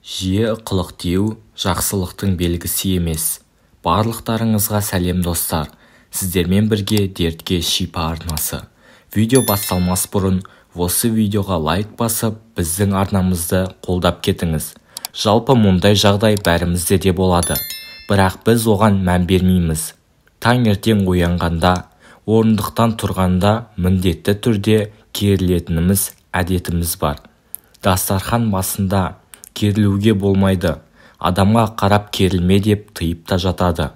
Жиі ықылық тию жақсылықтың белгісі емес. Барлықтарыңызға сәлем, достар! Сіздермен бірге Дертке шипа арнасы. Видео басталмас бұрын осы видеоға лайк басып, біздің арнамызды қолдап кетіңіз. Жалпы мұндай жағдай бәрімізде де болады, бірақ біз оған мән бермейміз. Таңертең оянғанда, орындықтан тұрғанда міндетті түрде керілетініміз әдетіміз бар. Дастархан басында керілуге болмайды, адамға қарап керілме деп тыйып та жатады.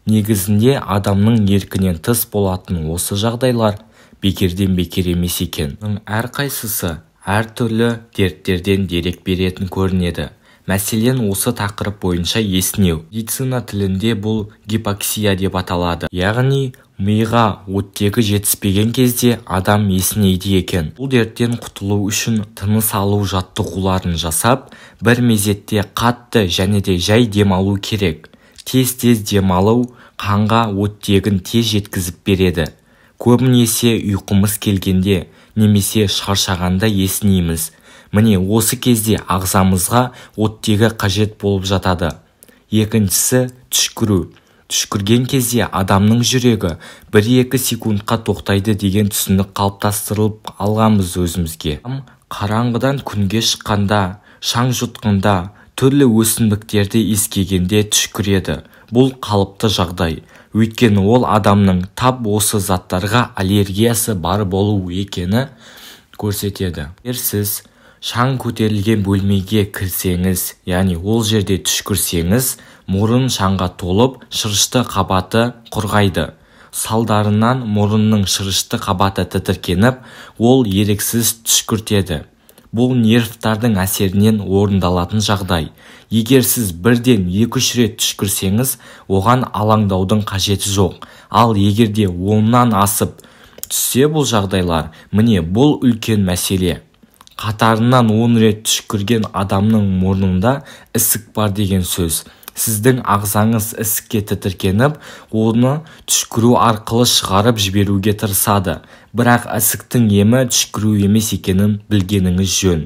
Негізінде адамның еркінен тыс болатын осы жағдайлар бекерден бекер емес екен. Әрқайсысы әртүрлі дерттерден дерек беретін көрінеді. Мәселен, осы тақырып бойынша есінеу. Медицина тілінде бұл гипоксия деп аталады. Яғни миға оттегі жетіспеген кезде адам есінейді екен. Бұл дерттен құтылу үшін тыныс алу жаттығуларын жасап, бір мезетте қатты және де жай демалу керек. Тез-тез демалу қанға оттегін тез жеткізіп береді. Көбінесе ұйқымыз келгенде немесе шаршағанда есінейміз. Міне осы кезде ағзамызға оттегі қажет болып жатады. Екіншісі түшкіру. Түшкірген кезде адамның жүрегі 1-2 секундқа тоқтайды деген түсінік қалыптастырылып алғанбыз өзімізге. Қараңғыдан күнге шыққанда, шаң жұтқанда, түрлі өсімдіктерді иіскегенде түшкіреді. Бұл қалыпты жағдай. Өйткені ол адамның тап осы заттарға аллергиясы бар болу екені көрсетеді. Егер сіз шаң көтерілген бөлмеге кірсеңіз, яғни ол жерде түшкірсеңіз, мұрын шаңға толып, шырышты қабаты құрғайды. Салдарынан мұрынның шырышты қабаты тітіркеніп, ол еріксіз түшкіртеді. Бұл нервтардың әсерінен орындалатын жағдай. Егер сіз бірден 2-3 рет түшкірсеңіз, оған алаңдаудың қажеті жоқ. Ал егер де 10-нан асып түссе бұл жағдайлар, міне бұл үлкен мәселе. Қатарынан 10 рет түшкірген адамның мұрнында ісік бар деген сөз. Сіздің ағзаңыз ісікке тітіркеніп, оны түшкіру арқылы шығарып жіберуге тырысады. Бірақ ісіктің емі түшкіру емес екенін білгеніңіз жөн.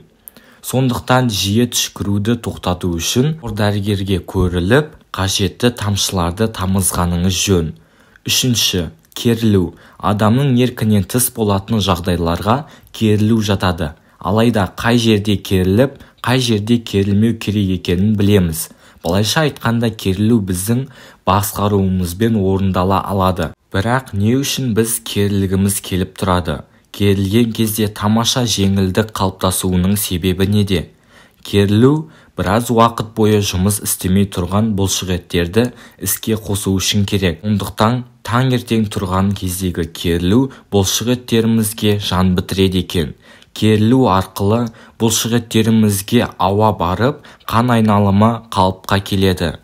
Сондықтан жиі түшкіруді тоқтату үшін дәрігерге көріліп, қажетті тамшыларды тамызғаныңыз жөн. Үшінші, керілу. Адамның еркінен тыс болатын жағдайларға керілу жатады. Алайда қай жерде керіліп, қай жерде керілмеу керек екенін білеміз. Былайша айтқанда, керілу біздің басқаруымызбен орындала алады. Бірақ не үшін біз керілгіміз келіп тұрады? Керілген кезде тамаша жеңілдік қалыптасуының себебі неде? Керілу біраз уақыт бойы жұмыс істемей тұрған бұлшықеттерді іске қосу үшін керек. Сондықтан таңертең тұрған кездегі керілу бұлшықеттерімізге жан бітіреді екен. Керілу арқылы бұлшықеттерімізге ауа барып, қан айналымы қалыпқа келеді.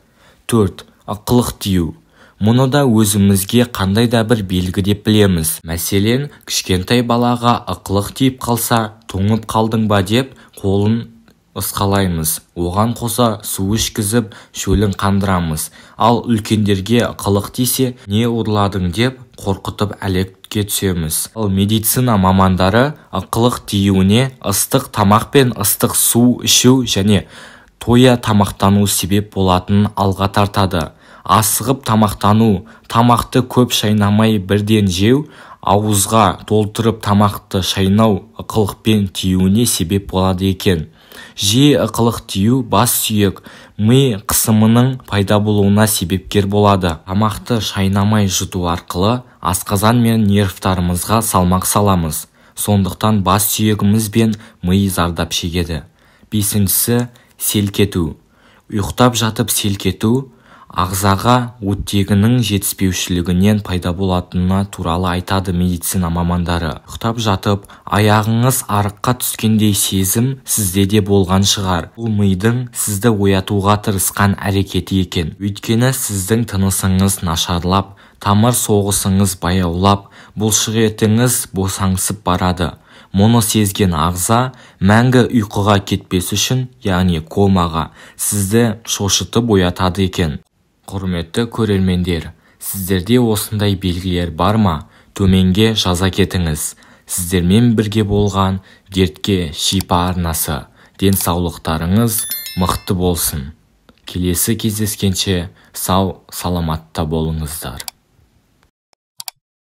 4. Ықылық тию. Мұны да өзімізге қандай да бір белгі деп білеміз. Мәселен, кішкентай балаға ықылық тиіп қалса, тоңып қалдың ба деп қолын ысқалаймыз. Оған қоса су ішкізіп, шөлін қандырамыз. Ал үлкендерге ықылық тисе, не ұрладың деп қорқытып әлекке түсеміз. Ал медицина мамандары ықылық тиюіне ыстық тамақ пен ыстық су ішу және тоя тамақтану себеп болатынын алға тартады. Асығып тамақтану, тамақты көп шайнамай бірден жеу, ауызға толтырып тамақты шайнау ықылықпен тиюіне себеп болады екен. Жиі ықылық тию бас сүйек, ми қысымының пайда болуына себепкер болады. Тамақты шайнамай жұту арқылы асқазан мен нервтарымызға салмақ саламыз. Сондықтан бас сүйегіміз бен ми зардап шегеді. Бесіншісі, селкету. Ұйықтап жатып селкету ағзаға оттегінің жетіспеушілігінен пайда болатыны туралы айтады медицина мамандары. Ұйықтап жатып, аяғыңыз арыққа түскендей сезім сізде де болған шығар. Бұл мидың сізді оятуға тырысқан әрекеті екен. Өйткені сіздің тынысыңыз нашарлап, тамыр соғысыңыз баяулап, бұлшықетіңіз босаңсып барады. Мұны сезген ағза мәңгі ұйқыға кетпес үшін, яғни комаға, сізді шошытып оятады екен. Құрметті көрермендер, сіздерде осындай белгілер бар ма? Төменге жаза кетіңіз. Сіздермен бірге болған Дертке шипа арнасы. Денсаулықтарыңыз Мықты болсын. Келесі кездескенше сау саламатта болыңыздар.